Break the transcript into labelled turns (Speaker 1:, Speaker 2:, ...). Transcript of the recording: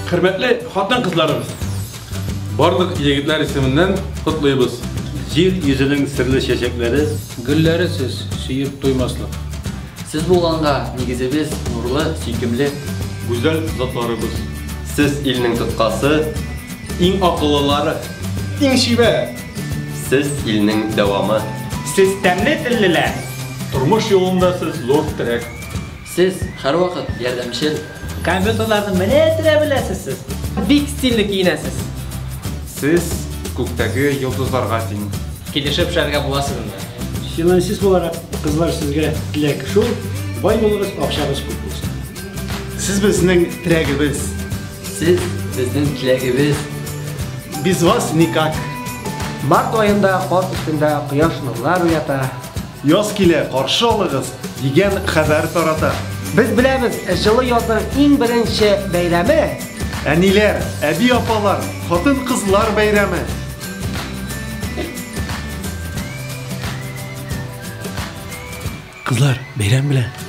Speaker 1: Хөрмәтле хатын-кызларыбыз!
Speaker 2: Барлык егетләр исеменнән котлыйбыз!
Speaker 3: Җир йөзенең серле чәчәкләре.
Speaker 4: Гөлләре сез, сөеп туймаслык.
Speaker 5: Сез булганга нигезебез нурлы, сөйкемле.
Speaker 2: Гүзәл затларыбыз.
Speaker 6: Сез илнең тоткасы.
Speaker 2: Иң акыллылары.
Speaker 7: Иң чибәр.
Speaker 6: Сез илнең дәвамы.
Speaker 8: Сез тәмле теллеләр.
Speaker 2: Тормыш юлында сез зур терәк.
Speaker 5: Сез һәрвакыт ярдәмчел.
Speaker 9: Компьютерларны менәтерә беләсез сез.
Speaker 10: Бик стильле киенәсез.
Speaker 11: Сез күктәге йолдызларга тиң.
Speaker 10: Килешеп эшләргә була сезнең.
Speaker 12: Финансист буларак, кызлар сезгә теләк шул, бай булыгыз, акчагыз күп булсын.
Speaker 7: Сез безнең терәгебез.
Speaker 5: Сез безнең теләгебез.
Speaker 7: Без вас никак.
Speaker 13: Март аенда кар өстендә кояш нурлар уята.
Speaker 7: Яз килә, каршы алыгыз, дигән хәбәр тарата.
Speaker 13: Без беләбез, җылы язның иң беренче бәйрәме.
Speaker 7: Әниләр, әби-апалар, хатын-кызлар бәйрәме.
Speaker 1: Кызлар, бәйрәм белән!